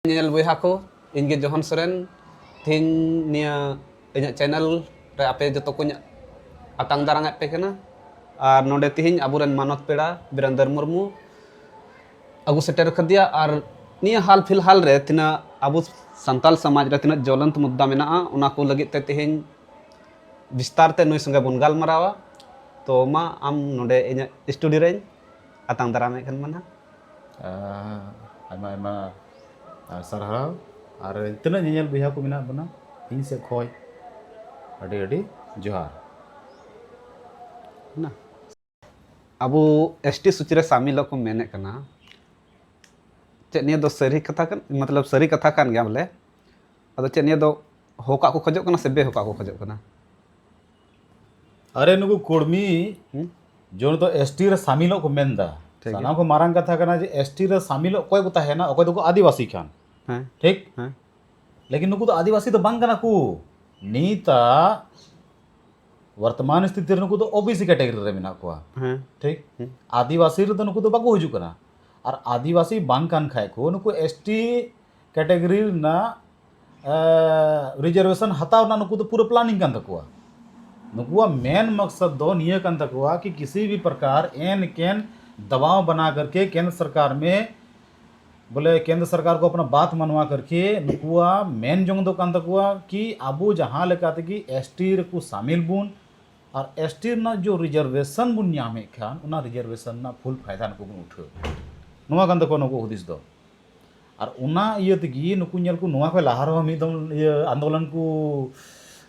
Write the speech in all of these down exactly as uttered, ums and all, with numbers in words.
ᱧᱮᱧᱮᱞ ᱵᱚᱭᱦᱟ ᱠᱚ, ᱤᱧ ᱜᱮ ᱡᱚᱦᱚᱱ ᱥᱚᱨᱮᱱ᱾ ᱛᱮᱦᱮᱧ ᱱᱤᱭᱟᱹ ᱤᱧᱟᱹᱜ ᱪᱮᱱᱮᱞ ᱨᱮ ᱟᱯᱮ ᱡᱚᱛᱚ ᱠᱚᱧ ᱟᱛᱟᱝ ᱫᱟᱨᱟᱢᱮᱫ ᱯᱮ ᱠᱟᱱᱟ᱾ ᱟᱨ ᱱᱚᱰᱮ ᱛᱮᱦᱮᱧ ᱟᱵᱚᱨᱮᱱ ᱢᱟᱱᱚᱛ ᱯᱮᱲᱟ ᱵᱤᱨᱮᱱᱫᱚᱨ ᱢᱩᱨᱢᱩ ᱟᱹᱜᱩ ᱥᱮᱴᱮᱨ ᱠᱟᱫᱮᱭᱟ᱾ ᱟᱨ ᱱᱤᱭᱟᱹ ᱦᱟᱞ ᱯᱷᱤᱞᱦᱟᱞ ᱨᱮ ᱛᱤᱱᱟᱹᱜ ᱟᱵᱚ ᱥᱟᱱᱛᱟᱞ ᱥᱚᱢᱟᱡᱽ ᱨᱮ ᱛᱤᱱᱟᱹᱜ ᱡᱚᱞᱚᱱᱛ ᱢᱩᱫᱽᱫᱟ ᱢᱮᱱᱟᱜᱼᱟ, ᱚᱱᱟ ᱠᱚ ᱞᱟᱹᱜᱤᱫ ᱛᱮ ᱛᱮᱦᱮᱧ ᱵᱤᱥᱛᱟᱨ ᱛᱮ ᱱᱩᱭ ᱥᱚᱸᱜᱮ ᱵᱚᱱ ᱜᱟᱞᱢᱟᱨᱟᱣᱟ᱾ ᱛᱚ ᱢᱟ, ᱟᱢ ᱱᱚᱰᱮ ᱤᱧᱟᱹᱜ ᱥᱴᱩᱰᱤᱭᱳ ᱨᱮᱧ ᱟᱛᱟᱝ ᱫᱟᱨᱟᱢᱮᱫ ᱠᱟᱱ ᱢᱮᱱᱟ᱾ ᱟᱭᱢᱟ ᱟᱭᱢᱟ ᱥᱟᱨᱦᱟᱣ᱾ ᱟᱨ ᱛᱤᱱᱟᱹᱜ ᱧᱮᱧᱮᱞ ᱵᱚᱭᱦᱟ ᱠᱚ ᱢᱮᱱᱟᱜ ᱵᱚᱱᱟ, ᱤᱧ ᱥᱮᱫ ᱠᱷᱚᱱ ᱟᱹᱰᱤ ᱟᱹᱰᱤ ᱡᱚᱦᱟᱨ᱾ ᱱᱟ, ᱟᱵᱚ ᱮᱥ ᱴᱤ ᱥᱩᱪᱤ ᱨᱮ ᱥᱟᱢᱤᱞᱚᱜ ᱠᱚ ᱢᱮᱱᱮᱫ ᱠᱟᱱᱟ, ᱪᱮᱫ ᱱᱤᱭᱟᱹ ᱫᱚ ᱥᱟᱹᱨᱤ ᱠᱟᱛᱷᱟ ᱠᱟᱱ, ᱢᱚᱛᱞᱚᱵ ᱥᱟᱹᱨᱤ ᱠᱟᱛᱷᱟ ᱠᱟᱱ ᱜᱮᱭᱟ ᱵᱚᱞᱮ? ᱟᱫᱚ ᱪᱮᱫ ᱱᱤᱭᱟᱹ ᱫᱚ ᱦᱚᱠᱟᱜ ᱠᱚ ᱠᱷᱚᱡᱚᱜ ᱠᱟᱱᱟ ᱥᱮ ᱵᱮᱦᱚᱠᱟᱜ ᱠᱚ ᱠᱷᱚᱡᱚᱜ ᱠᱟᱱᱟ? ᱟᱨᱮ ᱱᱩᱠᱩ ᱠᱚᱲᱢᱤ ᱦᱩᱸ? ᱡᱚᱱ ᱫᱚ ᱮᱥ ᱴᱤ ᱨᱮ ᱥᱟᱢᱤᱞᱚᱜ ᱠᱚ ᱢᱮᱱᱫᱟ᱾ ᱴᱷᱤᱠ ᱜᱮᱭᱟ᱾ ᱥᱟᱱᱟᱢ ᱠᱷᱚᱱ ᱢᱟᱨᱟᱝ ᱠᱟᱛᱷᱟ ᱠᱟᱱᱟ ᱡᱮ ᱮᱥ ᱴᱤ ᱨᱮ ᱥᱟᱢᱤᱞᱚᱜ ᱚᱠᱚᱭ ᱠᱚ ᱛᱟᱦᱮᱱᱟ, ᱚᱠᱚᱭ ᱫᱚᱠᱚ ᱟᱹᱫᱤᱵᱟᱹᱥᱤ ᱠᱷᱟᱱ᱾ ᱦᱮᱸ᱾ ᱴᱷᱤᱠ? ᱦᱮᱸ᱾ ᱞᱮᱠᱤᱱ ᱱᱩᱠᱩ ᱫᱚ ᱟᱹᱫᱤᱵᱟᱹᱥᱤ ᱫᱚ ᱵᱟᱝ ᱠᱟᱱᱟ ᱠᱚ᱾ ᱱᱤᱛᱟᱜ ᱵᱚᱨᱛᱚᱢᱟᱱ ᱥᱛᱷᱤᱛᱤ ᱨᱮ ᱱᱩᱠᱩ ᱫᱚ ᱳ ᱵᱤ ᱥᱤ ᱠᱮᱴᱮᱜᱚᱨᱤ ᱨᱮ ᱢᱮᱱᱟᱜ ᱠᱚᱣᱟ᱾ ᱦᱮᱸ᱾ ᱴᱷᱤᱠ? ᱦᱮᱸ᱾ ᱟᱹᱫᱤᱵᱟᱹᱥᱤ ᱨᱮᱫᱚ ᱱᱩᱠᱩ ᱫᱚ ᱵᱟᱠᱚ ᱦᱤᱡᱩᱜ ᱠᱟᱱᱟ᱾ ᱟᱨ ᱟᱹᱫᱤᱵᱟᱹᱥᱤ ᱵᱟᱝ ᱠᱟᱱ ᱠᱷᱟᱡ ᱠᱚ, ᱱᱩᱠᱩ ᱮᱥ ᱴᱤ ᱠᱮᱴᱮᱜᱚᱨᱤ ᱨᱮᱱᱟᱜ, ᱮ, ᱨᱤᱡᱟᱨᱵᱷᱮᱥᱚᱱ ᱦᱟᱛᱟᱣ ᱨᱮᱱᱟᱜ ᱱᱩᱠᱩ ᱫᱚ ᱯᱩᱨᱟᱹ ᱯᱞᱟᱱᱤᱝ ᱠᱟᱱ ᱛᱟᱠᱚᱣᱟ᱾ ᱱᱩᱠᱩᱣᱟᱜ ᱢᱮᱱ ᱢᱚᱠᱥᱚᱫ ᱫᱚ ᱱᱤᱭᱟᱹ ᱠᱟᱱ ᱛᱟᱠᱚᱣᱟ ᱠᱤ ᱠᱤᱥᱤ ᱵᱷᱤ ᱯᱨᱚᱠᱟᱨ ᱮᱱ ᱠᱮᱱ ᱫᱟᱵᱟᱣ ᱵᱟᱱᱟ ᱠᱟᱨᱠᱮ ᱠᱮᱱᱫᱨᱚ ᱥᱚᱨᱠᱟᱨ ᱢᱮ, ᱵᱚᱞᱮ ᱠᱮᱱᱫᱨᱚ ᱥᱚᱨᱠᱟᱨ ᱠᱚ ᱟᱯᱱᱟ ᱵᱟᱛ ᱢᱟᱱᱣᱟ ᱠᱟᱨᱠᱮ ᱱᱩᱠᱩᱣᱟᱜ ᱢᱮᱱ ᱡᱚᱝ ᱫᱚ ᱠᱟᱱ ᱛᱟᱠᱚᱣᱟ ᱠᱤ ᱟᱵᱚ ᱡᱟᱦᱟᱸ ᱞᱮᱠᱟ ᱛᱮᱜᱮ ᱮᱥ ᱴᱤ ᱨᱮᱠᱚ ᱥᱟᱢᱤᱞ ᱵᱚᱱ, ᱟᱨ ᱮᱥ ᱴᱤ ᱨᱮᱱᱟᱜ ᱡᱚ ᱨᱤᱡᱟᱨᱵᱷᱮᱥᱚᱱ ᱵᱚᱱ ᱧᱟᱢᱮᱫ ᱠᱷᱟᱱ, ᱚᱱᱟ ᱨᱤᱡᱟᱨᱵᱷᱮᱥᱚᱱ ᱨᱮᱱᱟᱜ ᱯᱷᱩᱞ ᱯᱷᱟᱭᱫᱟ ᱱᱩᱠᱩ ᱵᱚᱱ ᱩᱴᱷᱟᱹᱣ᱾ ᱱᱚᱣᱟ ᱠᱟᱱ ᱛᱟᱠᱚᱣᱟ ᱱᱩᱠᱩ ᱦᱩᱫᱤᱥ ᱫᱚ᱾ ᱟᱨ ᱚᱱᱟ ᱤᱭᱟᱹ ᱛᱮᱜᱮ ᱱᱩᱠᱩ ᱧᱮᱞ ᱠᱚ, ᱱᱚᱣᱟ ᱠᱷᱚᱱ ᱞᱟᱦᱟ ᱨᱮᱦᱚᱸ ᱢᱤᱫ ᱫᱚᱢ ᱤᱭᱟᱹ ᱟᱱᱫᱳᱞᱚᱱ ᱠᱚ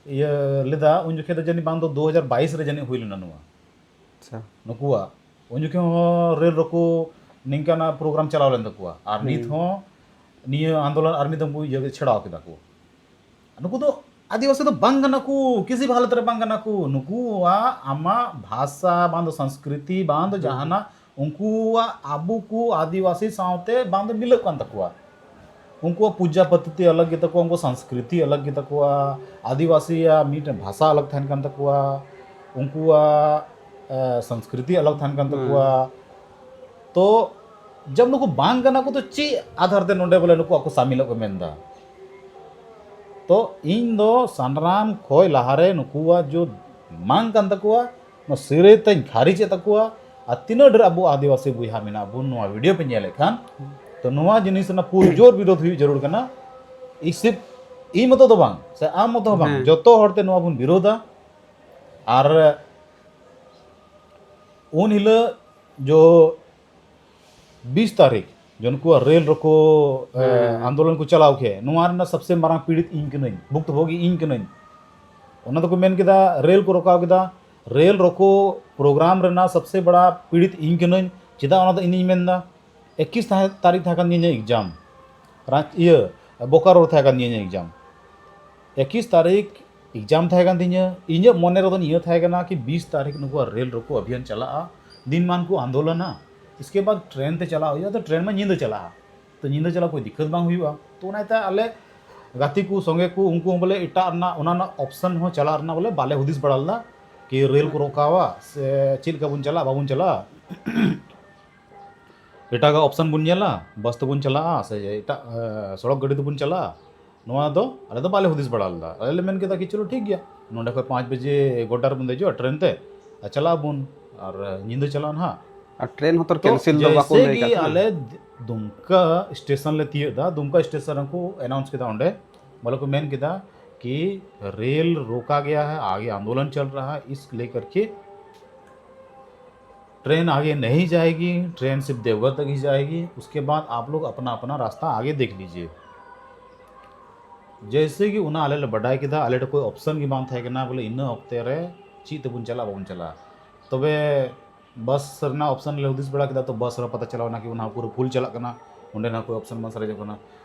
ᱤᱭᱟᱹ ᱞᱮᱫᱟ, ᱩᱱ ᱡᱚᱠᱷᱮᱡ ᱫᱚ ᱡᱟᱹᱱᱤᱡ ᱵᱟᱝ ᱫᱚ ᱫᱩ ᱦᱟᱡᱟᱨ ᱵᱟᱭᱤᱥ ᱨᱮ ᱡᱟᱹᱱᱤᱡ ᱦᱩᱭ ᱞᱮᱱᱟ ᱱᱚᱣᱟ᱾ ᱟᱪᱪᱷᱟ᱾ ᱱᱩᱠᱩᱣᱟᱜ ᱩᱱ ᱡᱚᱠᱷᱮᱡ ᱦᱚᱸ ᱨᱮᱞ ᱨᱳᱠᱳ ᱱᱤᱝᱠᱟᱱᱟᱜ ᱯᱨᱳᱜᱨᱟᱢ ᱪᱟᱞᱟᱣ ᱞᱮᱱ ᱛᱟᱠᱚᱣᱟ᱾ ᱟᱨ ᱱᱤᱛ ᱦᱩᱸ᱾ ᱦᱚᱸ ᱱᱤᱭᱟᱹ ᱟᱱᱫᱳᱞᱚᱱ ᱟᱨ ᱢᱤᱫ ᱫᱚᱢ ᱠᱚ ᱤᱭᱟᱹ ᱪᱷᱮᱲᱟᱣ ᱠᱮᱫᱟ ᱠᱚ᱾ ᱱᱩᱠᱩ ᱫᱚ ᱟᱹᱫᱤᱵᱟᱹᱥᱤ ᱫᱚ ᱵᱟᱝ ᱠᱟᱱᱟ ᱠᱚ, ᱠᱤᱥᱤ ᱵᱷᱤ ᱦᱟᱞᱚᱛ ᱨᱮ ᱵᱟᱝ ᱠᱟᱱᱟ ᱠᱚ᱾ ᱱᱩᱠᱩᱣᱟᱜ ᱟᱢᱟᱜ ᱵᱷᱟᱥᱟ ᱵᱟᱝ ᱫᱚ ᱥᱚᱝᱥᱠᱨᱤᱛᱤ ᱵᱟᱝ ᱫᱚ ᱦᱩᱸ᱾ ᱡᱟᱦᱟᱱᱟᱜ ᱩᱱᱠᱩᱣᱟᱜ ᱟᱵᱚ ᱠᱚ ᱟᱹᱫᱤᱵᱟᱹᱥᱤ ᱥᱟᱶᱛᱮ ᱵᱟᱝ ᱫᱚ ᱢᱤᱞᱟᱹᱜ ᱠᱟᱱ ᱛᱟᱠᱚᱣᱟ᱾ ᱩᱱᱠᱩᱣᱟᱜ ᱯᱩᱡᱟ ᱯᱚᱫᱽᱫᱷᱚᱛᱤ ᱟᱞᱟᱜᱽ ᱜᱮᱛᱟ ᱠᱚᱣᱟ, ᱩᱱᱠᱩᱣᱟᱜ ᱥᱚᱝᱥᱠᱨᱤᱛᱤ ᱟᱞᱟᱜᱽ ᱜᱮᱛᱟ ᱠᱚᱣᱟ, ᱟᱹᱫᱤᱵᱟᱹᱥᱤᱭᱟᱜ ᱢᱤᱫᱴᱮᱱ ᱵᱷᱟᱥᱟ ᱟᱞᱟᱜᱽ ᱛᱟᱦᱮᱱ ᱠᱟᱱ ᱛᱟᱠᱚᱣᱟ, ᱩᱱᱠᱩᱣᱟᱜ, ᱮ, ᱥᱚᱝᱥᱠᱨᱤᱛᱤ ᱟᱞᱟᱜᱽ ᱛᱟᱦᱮᱱ ᱠᱟᱱ ᱦᱩᱸ᱾ ᱛᱟᱠᱚᱣᱟ᱾ ᱛᱚ ᱡᱚᱵ ᱱᱩᱠᱩ ᱵᱟᱝ ᱠᱟᱱᱟ ᱠᱚ, ᱛᱚ ᱪᱮᱫ ᱟᱫᱷᱟᱨ ᱛᱮ ᱱᱚᱰᱮ ᱵᱚᱞᱮ ᱱᱩᱠᱩ ᱟᱠᱚ ᱥᱟᱢᱤᱞᱚᱜ ᱠᱚ ᱢᱮᱱᱫᱟ? ᱛᱚ ᱤᱧ ᱫᱚ ᱥᱟᱱᱟᱢ ᱠᱷᱚᱡ ᱞᱟᱦᱟᱨᱮ ᱱᱩᱠᱩᱣᱟᱜ ᱡᱚ ᱢᱟᱝ ᱠᱟᱱ ᱛᱟᱠᱚᱣᱟ, ᱱᱚᱣᱟ ᱥᱤᱨᱟᱹᱭ ᱛᱮᱧ ᱠᱷᱟᱨᱤᱡᱮᱫ ᱛᱟᱠᱚᱣᱟ᱾ ᱟᱨ ᱛᱤᱱᱟᱹᱜ ᱰᱷᱮᱨ ᱟᱵᱚ ᱟᱹᱫᱤᱵᱟᱹᱥᱤ ᱵᱚᱭᱦᱟ ᱢᱮᱱᱟᱜ ᱵᱚᱱ ᱱᱚᱣᱟ ᱵᱷᱤᱰᱤᱭᱳ ᱯᱮ ᱧᱮᱞᱮᱫ ᱠᱷᱟᱱ, ᱛᱚ ᱱᱚᱣᱟ ᱡᱤᱱᱤᱥ ᱨᱮᱱᱟᱜ ᱯᱩᱨᱡᱳᱨ ᱵᱤᱨᱳᱫᱷ ᱦᱩᱭᱩᱜ ᱡᱟᱹᱨᱩᱲ ᱠᱟᱱᱟ᱾ ᱤᱥᱤᱯ ᱤᱧ ᱢᱚᱛᱚ ᱫᱚ ᱵᱟᱝ, ᱥᱮ ᱟᱢ ᱢᱚᱛᱚ ᱦᱚᱸ ᱵᱟᱝ, ᱦᱮᱸ᱾ ᱡᱚᱛᱚ ᱦᱚᱲᱛᱮ ᱱᱚᱣᱟ ᱵᱚᱱ ᱵᱤᱨᱳᱫᱷᱟ᱾ ᱟᱨ ᱩᱱ ᱦᱤᱞᱳᱜ ᱡᱚ ᱵᱤᱥ ᱛᱟᱹᱨᱤᱠᱷ ᱡᱚᱱ ᱠᱚᱣᱟᱜ ᱨᱮᱞ ᱨᱚᱠᱚ, ᱮ, ᱦᱮᱸ᱾ ᱟᱱᱫᱳᱞᱚᱱ ᱠᱚ ᱪᱟᱞᱟᱣ ᱠᱮᱫ, ᱱᱚᱣᱟ ᱨᱮᱱᱟᱜ ᱥᱚᱵᱥᱮ ᱢᱟᱨᱟᱝ ᱯᱤᱲᱤᱛ ᱤᱧ ᱠᱟᱹᱱᱟᱹᱧ, ᱵᱷᱩᱠᱛᱚᱵᱷᱳᱜᱤ ᱤᱧ ᱠᱟᱹᱱᱟᱹᱧ᱾ ᱚᱱᱟ ᱫᱚᱠᱚ ᱢᱮᱱ ᱠᱮᱫᱟ, ᱨᱮᱞ ᱠᱚ ᱨᱚᱠᱟᱣ ᱠᱮᱫᱟ, ᱨᱮᱞ ᱨᱚᱠᱚ ᱯᱨᱳᱜᱨᱟᱢ ᱨᱮᱱᱟᱜ ᱥᱚᱵᱥᱮ ᱵᱟᱲᱟ ᱯᱤᱲᱤᱛ ᱤᱧ ᱠᱟᱹᱱᱟᱹᱧ᱾ ᱪᱮᱫᱟᱜ ᱚᱱᱟ ᱫᱚ ᱤᱧᱤᱧ ᱢᱮᱱᱫᱟ? ᱮᱠᱤᱥ ᱛᱟᱦᱮᱸ, ᱛᱟᱹᱨᱤᱠᱷ ᱛᱟᱦᱮᱸ ᱠᱟᱱ ᱛᱤᱧᱟᱹ ᱮᱠᱡᱟᱢ, ᱨᱟᱸᱪ-, ᱤᱭᱟᱹ, ᱵᱳᱠᱟᱨᱳ ᱨᱮ ᱛᱟᱦᱮᱸ ᱠᱟᱱ ᱛᱤᱧᱟᱹ ᱮᱠᱡᱟᱢ᱾ ᱮᱠᱤᱥ ᱛᱟᱹᱨᱤᱠᱷ ᱮᱠᱡᱟᱢ ᱛᱟᱦᱮᱸ ᱠᱟᱱ ᱛᱤᱧᱟᱹ᱾ ᱤᱧᱟᱹᱜ ᱢᱚᱱᱮ ᱨᱮᱫᱚ ᱱᱤᱭᱟᱹ ᱛᱟᱦᱮᱸ ᱠᱟᱱᱟ ᱠᱤ ᱵᱤᱥ ᱛᱟᱹᱨᱤᱠᱷ ᱱᱩᱠᱩᱣᱟᱜ ᱨᱮᱞ ᱨᱚᱠᱚ ᱚᱵᱷᱤᱭᱟᱱ ᱪᱟᱞᱟᱜᱼᱟ, ᱫᱤᱱ ᱢᱟᱱ ᱠᱚ ᱟᱱᱫᱳᱞᱚᱱᱟ, ᱤᱥᱠᱮ ᱵᱟᱫ ᱴᱨᱮᱱ ᱛᱮ ᱪᱟᱞᱟᱜ ᱦᱩᱭᱩᱜᱼᱟ, ᱛᱚ ᱴᱨᱮᱱ ᱢᱟ ᱧᱤᱫᱟᱹ ᱪᱟᱞᱟᱜᱼᱟ, ᱛᱚ ᱧᱤᱫᱟᱹ ᱪᱟᱞᱟᱜ ᱠᱳᱭ ᱫᱤᱠᱠᱟᱛ ᱵᱟᱝ ᱦᱩᱭᱩᱜᱼᱟ᱾ ᱛᱚ ᱚᱱᱟᱛᱮ ᱟᱞᱮ ᱜᱟᱛᱮ ᱠᱚ ᱥᱚᱸᱜᱮ ᱠᱚ ᱩᱱᱠᱩ ᱦᱚᱸ ᱵᱚᱞᱮ ᱮᱴᱟᱜ ᱨᱮᱱᱟᱜ ᱚᱱᱟ ᱨᱮᱱᱟᱜ ᱚᱯᱥᱚᱱ ᱦᱚᱸ ᱪᱟᱞᱟᱜ ᱨᱮᱱᱟᱜ ᱵᱚᱞᱮ ᱵᱟᱞᱮ ᱦᱩᱫᱤᱥ ᱵᱟᱲᱟ ᱞᱮᱫᱟ ᱠᱤ ᱨᱮᱞ ᱠᱚ ᱨᱚᱠᱟᱣᱟ ᱥᱮ ᱪᱮᱫ ᱞᱮᱠᱟ ᱵᱚᱱ ᱪᱟᱞᱟᱜᱼᱟ, ᱵᱟᱵᱚᱱ ᱪᱟᱞᱟᱜᱼᱟ᱾ ᱮᱴᱟᱜᱟᱜ ᱚᱯᱥᱚᱱ ᱵᱚᱱ ᱧᱮᱞᱟ, ᱵᱟᱥ ᱛᱮᱵᱚᱱ ᱪᱟᱞᱟᱜᱼᱟ ᱥᱮ ᱮᱴᱟᱜ, ᱮ, ᱥᱚᱲᱚᱠ ᱜᱟᱹᱰᱤ ᱛᱮᱵᱚᱱ ᱪᱟᱞᱟᱜᱼᱟ, ᱱᱚᱣᱟ ᱫᱚ ᱟᱞᱮ ᱫᱚ ᱵᱟᱞᱮ ᱦᱩᱫᱤᱥ ᱵᱟᱲᱟ ᱞᱮᱫᱟ᱾ ᱟᱞᱮ ᱞᱮ ᱢᱮᱱ ᱠᱮᱫᱟ ᱠᱤ ᱪᱚᱞᱚ ᱴᱷᱤᱠ ᱜᱮᱭᱟ, ᱱᱚᱸᱰᱮ ᱠᱷᱚᱱ ᱯᱟᱸᱪ ᱵᱟᱡᱮ ᱜᱳᱰᱰᱟ ᱨᱮᱵᱚᱱ ᱫᱮᱡᱚᱜᱼᱟ ᱴᱨᱮᱱ ᱛᱮ ᱟᱨ ᱪᱟᱞᱟᱜ ᱟᱵᱚᱱ, ᱟᱨ ᱧᱤᱫᱟᱹ ᱪᱟᱞᱟᱜᱼᱟ ᱱᱟᱦᱟᱜ᱾ ᱟᱨ ᱴᱨᱮᱱ ᱦᱚᱸᱛᱚ ᱛᱚ ᱠᱮᱱᱥᱮᱞ ᱫᱚ ᱵᱟᱠᱚ ᱡᱮᱭᱥᱮ ᱞᱟᱹᱭ ᱠᱟᱜ ᱠᱤ ᱛᱟᱦᱮᱱᱟ᱾ ᱟᱞᱮ ᱫᱩᱢᱠᱟ ᱥᱴᱮᱥᱚᱱ ᱞᱮ ᱛᱤᱭᱳᱜ ᱮᱫᱟ, ᱫᱩᱢᱠᱟ ᱥᱴᱮᱥᱚᱱ ᱨᱮᱠᱚ ᱟᱱᱟᱣᱩᱱᱥ ᱠᱮᱫᱟ ᱚᱸᱰᱮ, ᱵᱚᱞᱮ ᱠᱚ ᱢᱮᱱ ᱠᱮᱫᱟ ᱠᱤ ᱨᱮᱞ ᱨᱳᱠᱟ ᱜᱮᱭᱟ ᱦᱟᱭ, ᱟᱜᱮ ᱟᱱᱫᱳᱞᱚᱱ ᱪᱚᱞ ᱨᱟᱦᱟ ᱦᱟᱭ, ᱤᱥ ᱞᱮᱠᱟᱨ ᱠᱮ ᱴᱨᱮᱱ ᱟᱜᱮ ᱱᱟᱦᱤ ᱡᱟᱭᱮᱜᱤ, ᱴᱨᱮᱱ ᱥᱤᱨᱯᱷ ᱫᱮᱣᱜᱷᱚᱨ ᱛᱟᱠ ᱦᱤ ᱡᱟᱭᱮᱜᱤ, ᱩᱥᱠᱮ ᱵᱟᱫ ᱟᱯ ᱞᱳᱜ ᱟᱯᱱᱟ ᱟᱯᱱᱟ ᱨᱟᱥᱛᱟ ᱟᱜᱮ ᱫᱮᱠᱷ ᱞᱤᱡᱤᱭᱮ᱾ ᱡᱮᱭᱥᱮ ᱠᱤ ᱚᱱᱟ ᱟᱞᱮ ᱞᱮ ᱵᱟᱰᱟᱭ ᱠᱮᱫᱟ, ᱟᱞᱮ ᱴᱷᱮᱱ ᱠᱳᱭ ᱚᱯᱥᱚᱱ ᱜᱮ ᱵᱟᱝ ᱛᱟᱦᱮᱸ ᱠᱟᱱᱟ ᱵᱚᱞᱮ ᱤᱱᱟᱹ ᱚᱠᱛᱮ ᱨᱮ ᱪᱮᱫ ᱛᱮᱵᱚᱱ ᱪᱟᱞᱟᱜᱼᱟ, ᱵᱟᱵᱚᱱ ᱪᱟᱞᱟᱜᱼᱟ᱾ ᱛᱚᱵᱮ ᱵᱟᱥ ᱨᱮᱱᱟᱜ ᱚᱯᱥᱚᱱ ᱞᱮ ᱦᱩᱫᱤᱥ ᱵᱟᱲᱟ ᱠᱮᱫᱟ, ᱛᱚ ᱵᱟᱥ ᱨᱮ ᱯᱟᱛᱟ ᱪᱟᱞᱟᱣᱱᱟ ᱠᱤ ᱚᱱᱟ ᱯᱩᱨᱟᱹ ᱯᱷᱩᱞ ᱪᱟᱞᱟᱜ ᱠᱟᱱᱟ, ᱚᱸᱰᱮ ᱱᱟᱜ ᱠᱳᱭ ᱚᱯᱥᱚᱱ ᱵᱟᱝ ᱥᱟᱨᱮᱡᱚᱜ ᱠᱟᱱᱟ᱾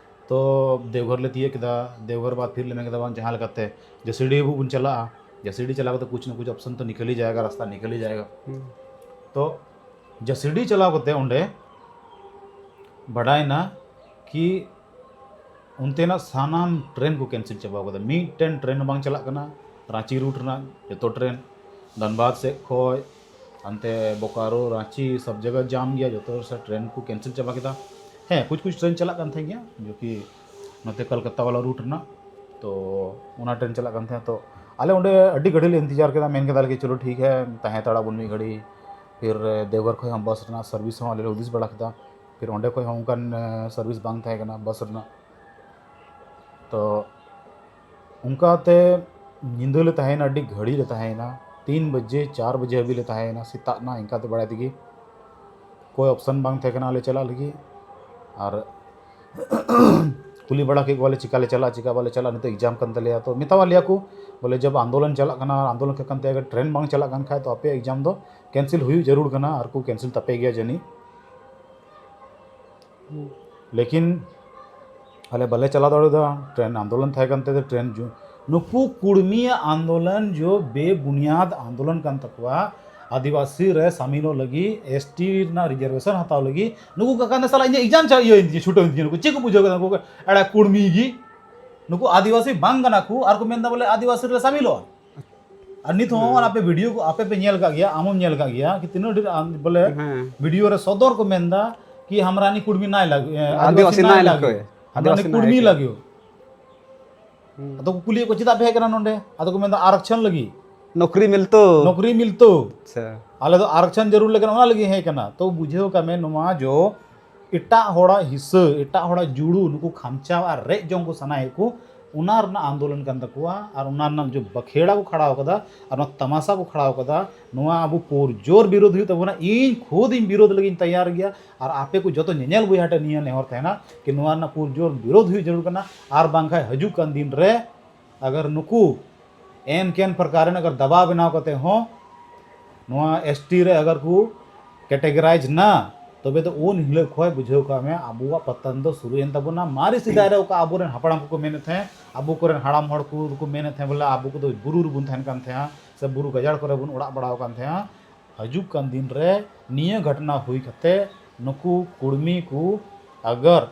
ᱛᱚ ᱫᱮᱣᱜᱷᱚᱨ ᱞᱮ ᱛᱤᱭᱟᱹᱜ ᱠᱮᱫᱟ, ᱫᱮᱣᱜᱷᱚᱨ ᱵᱟᱫ ᱯᱷᱤᱨ ᱞᱮ ᱢᱮᱱ ᱠᱮᱫᱟ ᱵᱟᱝ ᱡᱟᱦᱟᱸ ᱞᱮᱠᱟᱛᱮ ᱡᱮᱥᱤᱰᱤ ᱵᱚᱱ ᱪᱟᱞᱟᱜᱼᱟ, ᱡᱮᱥᱤᱰᱤ ᱪᱟᱞᱟᱣ ᱠᱟᱛᱮ ᱠᱩᱪ ᱱᱟ ᱠᱩᱪ ᱚᱯᱥᱚᱱ ᱛᱚ ᱱᱤᱠᱟᱞ ᱦᱤ ᱡᱟᱭᱮᱜᱟ, ᱨᱟᱥᱛᱟ ᱱᱤᱠᱟᱞ ᱦᱤ ᱡᱟᱭᱮᱜᱟ᱾ ᱦᱩᱸ᱾ ᱛᱚ ᱡᱮᱥᱤᱰᱤ ᱪᱟᱞᱟᱣ ᱠᱟᱛᱮ ᱚᱸᱰᱮ ᱵᱟᱰᱟᱭᱱᱟ ᱠᱤ ᱚᱱᱛᱮᱱᱟᱜ ᱥᱟᱱᱟᱢ ᱴᱨᱮᱱ ᱠᱚ ᱠᱮᱱᱥᱮᱞ ᱪᱟᱵᱟ ᱠᱟᱫᱟ, ᱢᱤᱫᱴᱮᱱ ᱴᱨᱮᱱ ᱦᱚᱸ ᱵᱟᱝ ᱪᱟᱞᱟᱜ ᱠᱟᱱᱟ᱾ ᱨᱟᱸᱪᱤ ᱨᱩᱴ ᱨᱮᱱᱟᱜ ᱡᱚᱛᱚ ᱴᱨᱮᱱ, ᱫᱷᱟᱱᱵᱟᱫᱽ ᱥᱮᱫ ᱠᱷᱚᱡ, ᱦᱟᱱᱛᱮ ᱵᱳᱠᱟᱨᱳ, ᱨᱟᱸᱪᱤ, ᱥᱚᱵ ᱡᱟᱭᱜᱟ ᱡᱟᱢ ᱜᱮᱭᱟ, ᱡᱚᱛᱚ ᱥᱮ ᱴᱨᱮᱱ ᱠᱚ ᱠᱮᱱᱥᱮᱞ ᱪᱟᱵᱟ ᱠᱮᱫᱟ᱾ ᱦᱮᱸ, ᱠᱩᱪ ᱠᱩᱪ ᱴᱨᱮᱱ ᱪᱟᱞᱟᱜ ᱠᱟᱱ ᱛᱟᱦᱮᱸ ᱜᱮᱭᱟ, ᱡᱚ ᱠᱤ ᱱᱚᱛᱮ ᱠᱚᱞᱠᱟᱛᱟ ᱣᱟᱞᱟ ᱨᱩᱴ ᱨᱮᱱᱟᱜ, ᱛᱚ ᱚᱱᱟ ᱴᱨᱮᱱ ᱪᱟᱞᱟᱜ ᱠᱟᱱ ᱛᱟᱦᱮᱸ᱾ ᱛᱚ ᱟᱞᱮ ᱚᱸᱰᱮ ᱟᱹᱰᱤ ᱜᱷᱟᱹᱲᱤᱡ ᱞᱮ ᱤᱱᱛᱮᱡᱟᱨ ᱠᱮᱫᱟ, ᱢᱮᱱ ᱠᱮᱫᱟ ᱞᱮ ᱠᱤ ᱪᱚᱞᱚ ᱴᱷᱤᱠ ᱦᱮ, ᱛᱟᱦᱮᱸ ᱦᱟᱛᱟᱲᱟ ᱵᱚᱱ ᱢᱤᱫ ᱜᱷᱟᱹᱲᱤ᱾ ᱯᱷᱤᱨ ᱫᱮᱣᱜᱷᱚᱨ ᱠᱷᱚᱱ ᱦᱚᱸ ᱵᱟᱥ ᱨᱮᱱᱟᱜ ᱥᱟᱨᱵᱷᱤᱥ ᱦᱚᱸ ᱟᱞᱮ ᱞᱮ ᱦᱩᱫᱤᱥ ᱵᱟᱲᱟ ᱠᱮᱫᱟ, ᱯᱷᱤᱨ ᱚᱸᱰᱮ ᱠᱷᱚᱱ ᱦᱚᱸ ᱚᱱᱠᱟᱱ ᱥᱟᱨᱵᱷᱤᱥ ᱵᱟᱝ ᱛᱟᱦᱮᱸ ᱠᱟᱱᱟ ᱵᱟᱥ ᱨᱮᱱᱟᱜ᱾ ᱛᱚ ᱚᱱᱠᱟᱛᱮ ᱧᱤᱫᱟᱹ ᱞᱮ ᱛᱟᱦᱮᱸᱭᱮᱱᱟ, ᱟᱹᱰᱤ ᱜᱷᱟᱹᱲᱤᱡ ᱞᱮ ᱛᱟᱦᱮᱸᱭᱮᱱᱟ, ᱛᱤᱱ ᱵᱟᱡᱮ ᱪᱟᱨ ᱵᱟᱡᱮ ᱦᱟᱹᱵᱤᱡ ᱞᱮ ᱛᱟᱦᱮᱸᱭᱮᱱᱟ, ᱥᱮᱛᱟᱜ ᱮᱱᱟ ᱤᱱᱠᱟᱛᱮ ᱵᱟᱲᱟᱭ ᱛᱮᱜᱮ᱾ ᱠᱳᱭ ᱚᱯᱥᱚᱱ ᱵᱟᱝ ᱛᱟᱦᱮᱸ ᱠᱟᱱᱟ ᱟᱞᱮ ᱪᱟᱞᱟᱜ ᱞᱟᱹᱜᱤᱫ᱾ ᱟᱨ ᱠᱩᱞᱤ ᱵᱟᱲᱟ ᱠᱮᱫ ᱠᱚᱣᱟᱞᱮ, ᱪᱤᱠᱟ ᱞᱮ ᱪᱟᱞᱟᱜᱼᱟ, ᱪᱤᱠᱟ ᱵᱟᱞᱮ ᱪᱟᱞᱟᱜᱼᱟ, ᱱᱤᱛᱚᱜ ᱮᱠᱡᱟᱢ ᱠᱟᱱ ᱛᱟᱞᱮᱭᱟ᱾ ᱛᱚ ᱢᱮᱛᱟᱣᱟᱫ ᱞᱮᱭᱟ ᱠᱚ ᱵᱚᱞᱮ, ᱡᱚᱵ ᱟᱱᱫᱳᱞᱚᱱ ᱪᱟᱞᱟᱜ ᱠᱟᱱᱟ, ᱟᱱᱫᱳᱞᱚᱱ ᱠᱟᱱ ᱛᱮ ᱟᱜᱟᱨ ᱴᱨᱮᱱ ᱵᱟᱝ ᱪᱟᱞᱟᱜ ᱠᱟᱱ ᱠᱷᱟᱡ, ᱛᱚ ᱟᱯᱮᱭᱟᱜ ᱮᱠᱡᱟᱢ ᱫᱚ ᱠᱮᱱᱥᱮᱞ ᱦᱩᱭᱩᱜ ᱡᱟᱹᱨᱩᱲ ᱠᱟᱱᱟ, ᱟᱨ ᱠᱚ ᱠᱮᱱᱥᱮᱞ ᱛᱟᱯᱮ ᱜᱮᱭᱟ ᱡᱟᱹᱱᱤᱡ᱾ ᱞᱮᱠᱤᱱ ᱟᱞᱮ ᱵᱟᱞᱮ ᱪᱟᱞᱟᱣ ᱫᱟᱲᱮᱭᱟᱫᱟ, ᱴᱨᱮᱱ ᱟᱱᱫᱳᱞᱚᱱ ᱛᱟᱦᱮᱸ ᱠᱟᱱ ᱛᱮ ᱴᱨᱮᱱ ᱡᱩ-, ᱱᱩᱠᱩ ᱠᱩᱲᱢᱤᱭᱟᱜ ᱟᱱᱫᱳᱞᱚᱱ ᱡᱚ ᱵᱮᱵᱩᱱᱤᱭᱟᱫ ᱟᱱᱫᱳᱞᱚᱱ ᱠᱟᱱ ᱛᱟᱠᱚᱣᱟ᱾ ᱟᱹᱫᱤᱵᱟᱹᱥᱤ ᱨᱮ ᱥᱟᱢᱤᱞᱚᱜ ᱞᱟᱹᱜᱤᱫ, ᱮᱥ ᱴᱤ ᱨᱮᱱᱟᱜ ᱨᱤᱡᱟᱨᱵᱷᱮᱥᱚᱱ ᱦᱟᱛᱟᱣ ᱞᱟᱹᱜᱤᱫ, ᱱᱩᱠᱩ ᱠᱟᱠᱟ ᱱᱮ ᱥᱟᱞᱟᱜ ᱤᱧᱟᱹᱜ ᱮᱠᱡᱟᱢ ᱪᱟ-, ᱤᱭᱟᱹ ᱪᱷᱩᱴᱟᱹᱣ ᱤᱧ ᱛᱤᱧᱟ᱾ ᱱᱩᱠᱩ ᱪᱮᱫ ᱠᱚ ᱵᱩᱡᱷᱟᱹᱣ ᱠᱮᱫᱟ? ᱱᱩᱠᱩ ᱮᱲᱟ ᱠᱩᱲᱢᱤ ᱜᱮ, ᱱᱩᱠᱩ ᱟᱹᱫᱤᱵᱟᱹᱥᱤ ᱵᱟᱝ ᱠᱟᱱᱟ ᱠᱚ, ᱟᱨ ᱠᱚ ᱢᱮᱱᱫᱟ ᱵᱚᱞᱮ ᱟᱹᱫᱤᱵᱟᱹᱥᱤ ᱨᱮ ᱥᱟᱢᱤᱞᱚᱜᱼᱟ᱾ ᱟᱨ ᱱᱤᱛ ᱦᱚᱸ ᱟᱯᱮ ᱵᱷᱤᱰᱤᱭᱳ ᱠᱚ ᱟᱯᱮ ᱯᱮ ᱧᱮᱞ ᱠᱟᱜ ᱜᱮᱭᱟ, ᱟᱢ ᱦᱚᱸᱢ ᱧᱮᱞ ᱠᱟᱜ ᱜᱮᱭᱟ, ᱠᱤ ᱛᱤᱱᱟᱹᱜ ᱰᱷᱮᱨ ᱟᱢ ᱵᱚᱞᱮ ᱦᱮᱸ᱾ ᱵᱷᱤᱰᱤᱭᱳ ᱨᱮ ᱥᱚᱫᱚᱨ ᱠᱚ ᱢᱮᱱᱫᱟ ᱠᱤ ᱦᱟᱢᱨᱟᱱᱤ ᱠᱩᱲᱢᱤ ᱱᱟᱭ ᱞᱟᱜ-, ᱮ, ᱟᱹᱫᱤᱵᱟᱹᱥᱤ ᱱᱟᱭ ᱞᱟᱜᱤᱭᱳ᱾ ᱦᱟᱢᱨᱟᱱᱤ ᱠᱩᱲᱢᱤ ᱞᱟᱜᱤᱭᱳ᱾ ᱦᱩᱸ᱾ ᱟᱫᱚ ᱠᱚ ᱠᱩᱞᱤᱭᱮᱫ ᱠᱚ, "ᱪᱮᱫᱟᱜ ᱯᱮ ᱦᱮᱡ ᱠᱟᱱᱟ ᱱᱚᱰᱮ?" ᱟᱫᱚ ᱠᱚ ᱢᱮᱱᱫᱟ, "ᱟᱨᱚᱠᱪᱷᱚᱱ ᱞᱟᱹᱜᱤᱫ, ᱱᱚᱠᱨᱤ ᱢᱤᱞᱛᱳ᱾ ᱱᱚᱠᱨᱤ ᱢᱤᱞᱛᱳ᱾ ᱟᱪᱪᱷᱟ᱾ ᱟᱞᱮ ᱫᱚ ᱟᱨᱚᱠᱪᱷᱚᱱ ᱡᱟᱹᱨᱩᱲ ᱞᱮᱠᱟᱱ ᱚᱱᱟ ᱞᱟᱹᱜᱤᱫ ᱦᱮᱡ ᱠᱟᱱᱟ᱾" ᱛᱚ ᱵᱩᱡᱷᱟᱹᱣ ᱠᱟᱜ ᱢᱮ, ᱱᱚᱣᱟ ᱡᱚ ᱮᱴᱟᱜ ᱦᱚᱲᱟᱜ ᱦᱤᱥᱟᱹ, ᱮᱴᱟᱜ ᱦᱚᱲᱟᱜ ᱡᱩᱲᱩ ᱱᱩᱠᱩ ᱠᱷᱟᱢᱪᱟᱣ ᱟᱨ ᱨᱮᱡ ᱡᱚᱝ ᱠᱚ ᱥᱟᱱᱟᱭᱮᱫ ᱠᱚ, ᱚᱱᱟ ᱨᱮᱱᱟᱜ ᱟᱱᱫᱳᱞᱚᱱ ᱠᱟᱱ ᱛᱟᱠᱚᱣᱟ᱾ ᱟᱨ ᱚᱱᱟ ᱨᱮᱱᱟᱜ ᱡᱚ ᱵᱟᱠᱷᱮᱲᱟ ᱠᱚ ᱠᱷᱟᱲᱟᱣ ᱠᱟᱫᱟ, ᱟᱨ ᱚᱱᱟ ᱛᱟᱢᱟᱥᱟ ᱠᱚ ᱠᱷᱟᱲᱟᱣ ᱠᱟᱫᱟ, ᱱᱚᱣᱟ ᱟᱵᱚ ᱯᱩᱨᱡᱳᱨ ᱵᱤᱨᱳᱫᱷ ᱦᱩᱭᱩᱜ ᱛᱟᱵᱚᱱᱟ᱾ ᱤᱧ ᱠᱷᱩᱫ ᱤᱧ ᱵᱤᱨᱳᱫᱷ ᱞᱟᱹᱜᱤᱫ ᱤᱧ ᱛᱮᱭᱟᱨ ᱜᱮᱭᱟ᱾ ᱟᱨ ᱟᱯᱮ ᱠᱚ ᱡᱚᱛᱚ ᱧᱮᱧᱮᱞ ᱵᱚᱭᱦᱟ ᱴᱷᱮᱱ ᱱᱤᱭᱟᱹ ᱱᱮᱦᱚᱨ ᱛᱟᱦᱮᱱᱟ ᱠᱤ ᱱᱚᱣᱟ ᱨᱮᱱᱟᱜ ᱯᱩᱨᱡᱳᱨ ᱵᱤᱨᱳᱫᱷ ᱦᱩᱭᱩᱜ ᱡᱟᱹᱨᱩᱲ ᱠᱟᱱᱟ᱾ ᱟᱨ ᱵᱟᱝᱠᱷᱟᱱ ᱦᱤᱡᱩᱜ ᱠᱟᱱ ᱫᱤᱱ ᱨᱮ ᱟᱜᱟᱨ ᱱᱩᱠᱩ ᱮᱱ ᱠᱮᱱ ᱯᱨᱚᱠᱟᱨ ᱨᱮᱱ ᱟᱜᱟᱨ ᱫᱟᱵᱟᱣ ᱵᱮᱱᱟᱣ ᱠᱟᱛᱮ ᱦᱚᱸ ᱱᱚᱣᱟ ᱮᱥ ᱴᱤ ᱨᱮ ᱟᱜᱟᱨ ᱠᱚ ᱠᱮᱴᱮᱜᱚᱨᱟᱭᱤᱡᱽ ᱱᱟ, ᱛᱚᱵᱮ ᱫᱚ ᱩᱱ ᱦᱤᱞᱳᱜ ᱠᱷᱚᱱ ᱵᱩᱡᱷᱟᱹᱣ ᱠᱟᱜ ᱢᱮ ᱟᱵᱚᱣᱟᱜ ᱯᱟᱛᱟᱱ ᱫᱚ ᱥᱩᱨᱩᱭᱮᱱ ᱛᱟᱵᱚᱱᱟ᱾ ᱢᱟᱨᱮ ᱥᱮᱫᱟᱭ ᱨᱮ ᱚᱠᱟ ᱟᱵᱚᱨᱮᱱ ᱦᱟᱯᱲᱟᱢ ᱠᱚᱠᱚ ᱢᱮᱱᱮᱫ ᱛᱟᱦᱮᱸᱫ, ᱟᱵᱚ ᱠᱚᱨᱮᱱ ᱦᱟᱲᱟᱢ ᱦᱚᱲ ᱠᱚ ᱫᱚᱠᱚ ᱢᱮᱱᱮᱫ ᱛᱟᱦᱮᱸᱫ ᱵᱚᱞᱮ ᱟᱵᱚ ᱠᱚᱫᱚ ᱵᱩᱨᱩ ᱨᱮᱵᱚᱱ ᱛᱟᱦᱮᱱ ᱠᱟᱱ ᱛᱟᱦᱮᱸᱫ ᱥᱮ ᱵᱩᱨᱩ ᱜᱟᱡᱟᱲ ᱠᱚᱨᱮ ᱵᱚᱱ ᱚᱲᱟᱜ ᱵᱟᱲᱟᱣ ᱠᱟᱱ ᱛᱟᱦᱮᱸᱫ᱾ ᱦᱤᱡᱩᱜ ᱠᱟᱱ ᱫᱤᱱ ᱨᱮ ᱱᱤᱭᱟᱹ ᱜᱷᱚᱴᱚᱱᱟ ᱦᱩᱭ ᱠᱟᱛᱮ ᱱᱩᱠᱩ ᱠᱩᱲᱢᱤ ᱠᱚ ᱟᱜᱟᱨ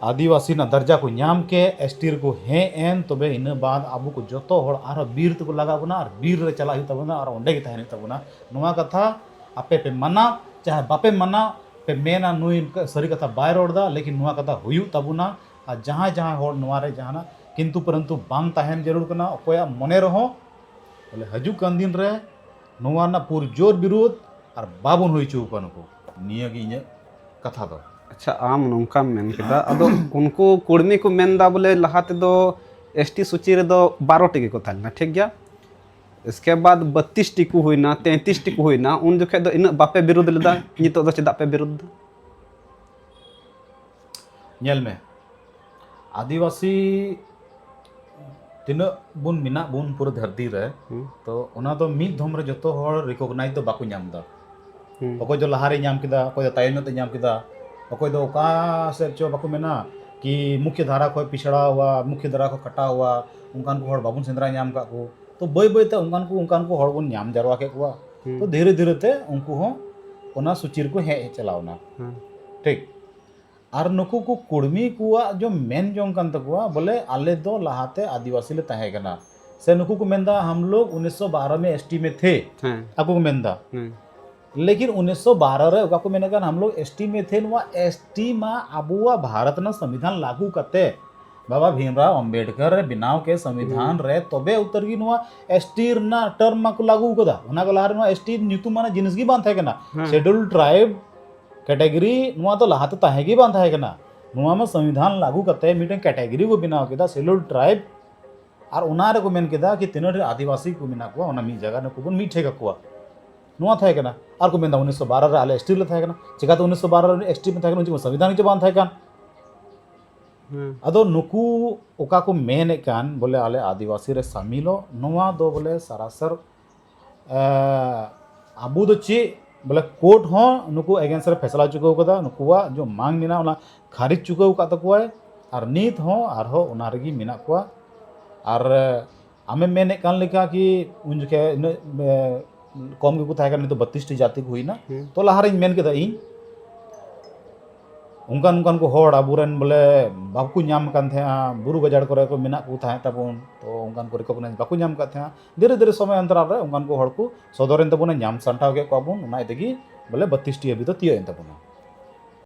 ᱟᱹᱫᱤᱵᱟᱹᱥᱤ ᱨᱮᱱᱟᱜ ᱫᱟᱨᱡᱟ ᱠᱚ ᱧᱟᱢ ᱠᱮ, ᱮᱥ ᱴᱤ ᱨᱮᱠᱚ ᱦᱮᱡ ᱮᱱ, ᱛᱚᱵᱮ ᱤᱱᱟᱹ ᱵᱟᱫ ᱟᱵᱚ ᱠᱚ ᱡᱚᱛᱚ ᱦᱚᱲ ᱟᱨᱦᱚᱸ ᱵᱤᱨ ᱛᱮᱠᱚ ᱞᱟᱜᱟ ᱵᱚᱱᱟ ᱟᱨ ᱵᱤᱨ ᱨᱮ ᱪᱟᱞᱟᱜ ᱦᱩᱭᱩᱜ ᱛᱟᱵᱚᱱᱟ ᱟᱨ ᱚᱸᱰᱮ ᱜᱮ ᱛᱟᱦᱮᱱ ᱦᱩᱭᱩᱜ ᱛᱟᱵᱚᱱᱟ᱾ ᱱᱚᱣᱟ ᱠᱟᱛᱷᱟ ᱟᱯᱮ ᱯᱮ ᱢᱟᱱᱟᱣ, ᱪᱟᱦᱮ ᱵᱟᱯᱮ ᱢᱟᱱᱟᱣ, ᱯᱮ ᱢᱮᱱᱟ ᱱᱩᱭ ᱥᱟᱹᱨᱤ ᱠᱟᱛᱷᱟ ᱵᱟᱭ ᱨᱚᱲ ᱮᱫᱟ, ᱞᱮᱠᱤᱱ ᱱᱚᱣᱟ ᱠᱟᱛᱷᱟ ᱦᱩᱭᱩᱜ ᱛᱟᱵᱚᱱᱟ᱾ ᱟᱨ ᱡᱟᱦᱟᱸᱭ ᱡᱟᱦᱟᱸᱭ ᱦᱚᱲ ᱱᱚᱣᱟ ᱨᱮ ᱡᱟᱦᱟᱱᱟᱜ ᱠᱤᱱᱛᱩ ᱯᱚᱨᱚᱱᱛᱩ ᱵᱟᱝ ᱛᱟᱦᱮᱱ ᱡᱟᱹᱨᱩᱲ ᱠᱟᱱᱟ, ᱚᱠᱚᱭᱟᱜ ᱢᱚᱱᱮ ᱨᱮᱦᱚᱸ ᱵᱚᱞᱮ ᱦᱤᱡᱩᱜ ᱠᱟᱱ ᱫᱤᱱ ᱨᱮ ᱱᱚᱣᱟ ᱨᱮᱱᱟᱜ ᱯᱩᱨᱡᱳᱨ ᱵᱤᱨᱳᱫᱷ ᱟᱨ ᱵᱟᱵᱚᱱ ᱦᱩᱭ ᱦᱚᱪᱚ ᱟᱠᱚᱣᱟ ᱱᱩᱠᱩ᱾ ᱱᱤᱭᱟᱹ ᱜᱮ ᱤᱧᱟᱹᱜ ᱠᱟᱛᱷᱟ ᱫᱚ᱾ ᱟᱪᱪᱷᱟ, ᱟᱢ ᱱᱚᱝᱠᱟᱢ ᱢᱮᱱ ᱠᱮᱫᱟ, ᱟᱫᱚ ᱩᱱᱠᱩ ᱠᱩᱲᱢᱤ ᱠᱚ ᱢᱮᱱᱫᱟ ᱵᱚᱞᱮ ᱞᱟᱦᱟ ᱛᱮᱫᱚ ᱮᱥ ᱴᱤ ᱥᱩᱪᱤ ᱨᱮᱫᱚ ᱵᱟᱨᱚ ᱴᱤ ᱜᱮᱠᱚ ᱛᱟᱦᱮᱸ ᱞᱮᱱᱟ, ᱴᱷᱤᱠ ᱜᱮᱭᱟ? ᱤᱥᱠᱮ ᱵᱟᱫ ᱵᱟᱛᱤᱥ ᱴᱤ ᱠᱚ ᱦᱩᱭᱱᱟ, ᱛᱮᱸᱛᱤᱥ ᱴᱤ ᱠᱚ ᱦᱩᱭᱱᱟ, ᱩᱱ ᱡᱚᱠᱷᱮᱡ ᱫᱚ ᱤᱱᱟᱹᱜ ᱵᱟᱯᱮ ᱵᱤᱨᱳᱫ ᱞᱮᱫᱟ, ᱱᱤᱛᱚᱜ ᱫᱚ ᱪᱮᱫᱟᱜ ᱯᱮ ᱵᱤᱨᱳᱫ ᱮᱫᱟ? ᱧᱮᱞ ᱢᱮ, ᱟᱹᱫᱤᱵᱟᱹᱥᱤ ᱛᱤᱱᱟᱹᱜ ᱵᱚᱱ ᱢᱮᱱᱟᱜ ᱵᱚᱱ ᱯᱩᱨᱟᱹ ᱫᱷᱟᱹᱨᱛᱤ ᱨᱮ, ᱦᱩᱸ᱾ ᱛᱚ ᱚᱱᱟ ᱫᱚ ᱢᱤᱫ ᱫᱷᱚᱢ ᱨᱮ ᱡᱚᱛᱚ ᱦᱚᱲ ᱨᱤᱠᱚᱜᱱᱟᱭᱤᱡᱽ ᱫᱚ ᱵᱟᱠᱚ ᱧᱟᱢ ᱮᱫᱟ᱾ ᱦᱩᱸ᱾ ᱚᱠᱚᱭ ᱫᱚ ᱞᱟᱦᱟᱨᱮᱭ ᱧᱟᱢ ᱠᱮᱫᱟ, ᱚᱠᱚᱭ ᱫᱚ ᱛᱟᱭᱚᱢ ᱧᱚᱜ ᱛᱮ ᱧᱟᱢ ᱠᱮᱫᱟ, ᱚᱠᱚᱭ ᱫᱚ ᱚᱠᱟ ᱥᱮᱫ ᱪᱚ ᱵᱟᱠᱚ ᱢᱮᱱᱟ ᱠᱤ ᱢᱩᱠᱷᱭᱚ ᱫᱷᱟᱨᱟ ᱠᱷᱚᱱ ᱯᱤᱪᱷᱲᱟ ᱦᱩᱣᱟ, ᱢᱩᱠᱷᱭᱚ ᱫᱷᱟᱨᱟ ᱠᱷᱚᱱ ᱠᱟᱴᱟ ᱦᱩᱣᱟ, ᱚᱱᱠᱟᱱ ᱠᱚ ᱦᱚᱲ ᱵᱟᱵᱚᱱ ᱥᱮᱸᱫᱽᱨᱟ ᱧᱟᱢ ᱟᱠᱟᱫ ᱠᱚ᱾ ᱛᱚ ᱵᱟᱹᱭ ᱵᱟᱹᱭ ᱛᱮ ᱚᱱᱠᱟᱱ ᱠᱚ, ᱚᱱᱠᱟᱱ ᱠᱚ ᱦᱚᱲ ᱵᱚᱱ ᱧᱟᱢ ᱡᱟᱨᱣᱟ ᱠᱮᱫ ᱠᱚᱣᱟ᱾ ᱦᱩᱸ᱾ ᱛᱚ ᱫᱷᱤᱨᱮ ᱫᱷᱤᱨᱮ ᱛᱮ ᱩᱱᱠᱩ ᱦᱚᱸ ᱚᱱᱟ ᱥᱩᱪᱤ ᱨᱮᱠᱚ ᱦᱮᱡ ᱪᱟᱞᱟᱣ ᱮᱱᱟ᱾ ᱦᱩᱸ᱾ ᱴᱷᱤᱠ᱾ ᱟᱨ ᱱᱩᱠᱩ ᱠᱚ ᱠᱩᱲᱢᱤ ᱠᱚᱣᱟᱜ ᱡᱚ ᱢᱮᱱ ᱡᱚᱝ ᱠᱟᱱ ᱛᱟᱠᱚᱣᱟ, ᱵᱚᱞᱮ ᱟᱞᱮ ᱫᱚ ᱞᱟᱦᱟᱛᱮ ᱟᱹᱫᱤᱵᱟᱹᱥᱤ ᱞᱮ ᱛᱟᱦᱮᱸ ᱠᱟᱱᱟ, ᱥᱮ ᱱᱩᱠᱩ ᱠᱚ ᱢᱮᱱᱫᱟ, "ᱦᱟᱢ ᱞᱳᱜ ᱩᱱᱤᱥᱥᱚ ᱵᱟᱨᱚ ᱢᱮ ᱮᱥ ᱴᱤ ᱢᱮ ᱛᱷᱮ", ᱦᱮᱸ᱾ ᱟᱠᱚ ᱠᱚ ᱢᱮᱱᱫᱟ᱾ ᱦᱮᱸ᱾ ᱞᱮᱠᱤᱱ ᱩᱱᱤᱥᱥᱚ ᱵᱟᱨᱚ ᱨᱮ ᱚᱠᱟ ᱠᱚ ᱢᱮᱱᱮᱫ ᱠᱟᱱ, "ᱦᱟᱢ ᱞᱳᱜ ᱮᱥ ᱴᱤ ᱢᱮ ᱛᱷᱮ", ᱱᱚᱣᱟ ᱮᱥ ᱴᱤ ᱢᱟ ᱟᱵᱚᱣᱟᱜ ᱵᱷᱟᱨᱚᱛ ᱨᱮᱱᱟᱜ ᱥᱚᱝᱵᱤᱫᱷᱟᱱ ᱞᱟᱹᱜᱩ ᱠᱟᱛᱮ ᱵᱟᱵᱟ ᱵᱷᱤᱢᱨᱟᱣ ᱟᱢᱵᱮᱰᱠᱚᱨ ᱨᱮ ᱵᱮᱱᱟᱣ ᱠᱮ ᱥᱚᱝᱵᱤᱫᱷᱟᱱ ᱦᱩᱸ᱾ ᱨᱮ ᱛᱚᱵᱮ ᱩᱛᱟᱹᱨ ᱜᱮ ᱱᱚᱣᱟ ᱮᱥ ᱴᱤ ᱨᱮᱱᱟᱜ ᱴᱟᱨᱢ ᱢᱟᱠᱚ ᱞᱟᱹᱜᱩ ᱠᱟᱫᱟ᱾ ᱚᱱᱟ ᱠᱚ ᱞᱟᱦᱟ ᱨᱮ ᱱᱚᱣᱟ ᱮᱥ ᱴᱤ ᱧᱩᱛᱩᱢ ᱟᱱᱟᱜ ᱡᱤᱱᱤᱥ ᱜᱮ ᱵᱟᱝ ᱛᱟᱦᱮᱸ ᱠᱟᱱᱟ᱾ ᱦᱮᱸ᱾ ᱥᱮᱰᱩᱞ ᱴᱨᱟᱭᱤᱵ ᱠᱮᱴᱮᱜᱚᱨᱤ ᱱᱚᱣᱟ ᱫᱚ ᱞᱟᱦᱟᱛᱮ ᱛᱟᱦᱮᱸ ᱜᱮ ᱵᱟᱝ ᱛᱟᱦᱮᱸ ᱠᱟᱱᱟ᱾ ᱱᱚᱣᱟ ᱢᱟ ᱥᱚᱝᱵᱤᱫᱷᱟᱱ ᱞᱟᱹᱜᱩ ᱠᱟᱛᱮ ᱢᱤᱫᱴᱮᱱ ᱠᱮᱴᱮᱜᱚᱨᱤ ᱠᱚ ᱵᱮᱱᱟᱣ ᱠᱮᱫᱟ, ᱥᱮᱰᱩᱞ ᱴᱨᱟᱭᱤᱵ, ᱟᱨ ᱚᱱᱟ ᱨᱮᱠᱚ ᱢᱮᱱ ᱠᱮᱫᱟ ᱠᱤ ᱛᱤᱱᱟᱹᱜ ᱰᱷᱮᱨ ᱟᱹᱫᱤᱵᱟᱹᱥᱤ ᱠᱚ ᱢᱮᱱᱟᱜ ᱠᱚᱣᱟ, ᱚᱱᱟ ᱢᱤᱫ ᱡᱟᱭᱜᱟ ᱨᱮ ᱱᱩᱠᱩ ᱵᱚᱱ ᱢᱤᱫ ᱴᱷᱮᱡ ᱠᱟᱠᱚᱣᱟ᱾ ᱱᱚᱣᱟ ᱛᱟᱦᱮᱸ ᱠᱟᱱᱟ᱾ ᱟᱨ ᱠᱚ ᱢᱮᱱᱫᱟ, "ᱩᱱᱤᱥᱥᱚ ᱵᱟᱨᱚ ᱨᱮ ᱟᱞᱮ ᱮᱥ ᱴᱤ ᱞᱮ ᱛᱟᱦᱮᱸ ᱠᱟᱱᱟ, ᱪᱤᱠᱟᱛᱮ ᱩᱱᱤᱥᱥᱚ ᱵᱟᱨᱚ ᱨᱮ ᱮᱥ ᱴᱤ ᱯᱮ ᱛᱟᱦᱮᱸ ᱠᱟᱱᱟ, ᱩᱱ ᱡᱚᱠᱷᱚᱱ ᱥᱚᱝᱵᱤᱫᱷᱟᱱ ᱜᱮ ᱪᱮ ᱵᱟᱝ ᱛᱟᱦᱮᱸ ᱠᱟᱱ?" ᱦᱮᱸ᱾ ᱟᱫᱚ ᱱᱩᱠᱩ ᱚᱠᱟ ᱠᱚ ᱢᱮᱱᱮᱫ ᱠᱟᱱ ᱵᱚᱞᱮ ᱟᱞᱮ ᱟᱹᱫᱤᱵᱟᱹᱥᱤ ᱨᱮ ᱥᱟᱢᱤᱞᱚᱜ, ᱱᱚᱣᱟ ᱫᱚ ᱵᱚᱞᱮ ᱥᱟᱨᱟᱥᱟᱨ ᱮ, ᱟᱵᱚ ᱫᱚ ᱪᱮᱫ ᱵᱚᱞᱮ ᱠᱳᱨᱴ ᱦᱚᱸ ᱱᱩᱠᱩ against ᱨᱮ ᱯᱷᱮᱥᱞᱟ ᱪᱩᱠᱟᱹᱣ ᱠᱟᱫᱟ, ᱱᱩᱠᱩᱣᱟᱜ ᱡᱚ ᱢᱟᱝ ᱢᱮᱱᱟᱜᱼᱟ ᱚᱱᱟ ᱠᱷᱟᱨᱤᱡ ᱪᱩᱠᱟᱹᱣ ᱟᱠᱟᱫ ᱛᱟᱠᱚᱣᱟᱭ, ᱟᱨ ᱱᱤᱛ ᱦᱚᱸ ᱟᱨᱦᱚᱸ ᱚᱱᱟ ᱨᱮᱜᱮ ᱢᱮᱱᱟᱜ ᱠᱚᱣᱟ᱾ ᱟᱨ, ᱮ, ᱟᱢᱮᱢ ᱢᱮᱱᱮᱫ ᱠᱟᱱ ᱞᱮᱠᱟ ᱠᱤ ᱩᱱ ᱡᱚᱠᱷᱮᱡ ᱩᱱᱟᱹᱜ, ᱮ, ᱠᱚᱢ ᱜᱮᱠᱚ ᱛᱟᱦᱮᱸ ᱠᱟᱱᱟ, ᱱᱤᱛᱚᱜ ᱵᱟᱛᱤᱥ ᱴᱤ ᱡᱟᱹᱛᱤ ᱠᱚ ᱦᱩᱭᱱᱟ᱾ ᱦᱩᱸ᱾ ᱛᱚ ᱞᱟᱦᱟᱨᱮᱧ ᱢᱮᱱ ᱠᱮᱫᱟ ᱤᱧ, ᱚᱱᱠᱟᱱ ᱚᱱᱠᱟᱱ ᱠᱚ ᱦᱚᱲ ᱟᱵᱚᱨᱮᱱ ᱵᱚᱞᱮ ᱵᱟᱠᱚ ᱧᱟᱢ ᱠᱟᱱ ᱛᱟᱦᱮᱸᱜᱼᱟ, ᱵᱩᱨᱩ ᱜᱟᱡᱟᱲ ᱠᱚᱨᱮ ᱠᱚ ᱢᱮᱱᱟᱜ ᱠᱚ ᱛᱟᱦᱮᱸᱫ ᱛᱟᱵᱚᱱ, ᱛᱚ ᱚᱱᱠᱟᱱ ᱠᱚ ᱨᱤᱠᱚᱜᱱᱟᱭᱤᱡᱽ ᱵᱟᱠᱚ ᱧᱟᱢ ᱠᱟᱫ ᱛᱟᱦᱮᱸᱜᱼᱟ᱾ ᱫᱷᱤᱨᱮ ᱫᱷᱤᱨᱮ ᱥᱚᱢᱚᱭ ᱚᱱᱛᱚᱨᱟᱞ ᱨᱮ ᱚᱱᱠᱟᱱ ᱠᱚ ᱦᱚᱲ ᱠᱚ ᱥᱚᱫᱚᱨᱮᱱ ᱛᱟᱵᱚᱱᱟ, ᱧᱟᱢ ᱥᱟᱢᱴᱟᱣ ᱠᱮᱫ ᱠᱚᱣᱟ ᱵᱚᱱ, ᱚᱱᱟ ᱤᱭᱟᱹ ᱛᱮᱜᱮ ᱵᱚᱞᱮ ᱵᱟᱛᱤᱥ ᱴᱤ ᱦᱟᱹᱵᱤᱡ ᱫᱚ ᱛᱤᱭᱳᱜ ᱮᱱ ᱛᱟᱵᱚᱱᱟ᱾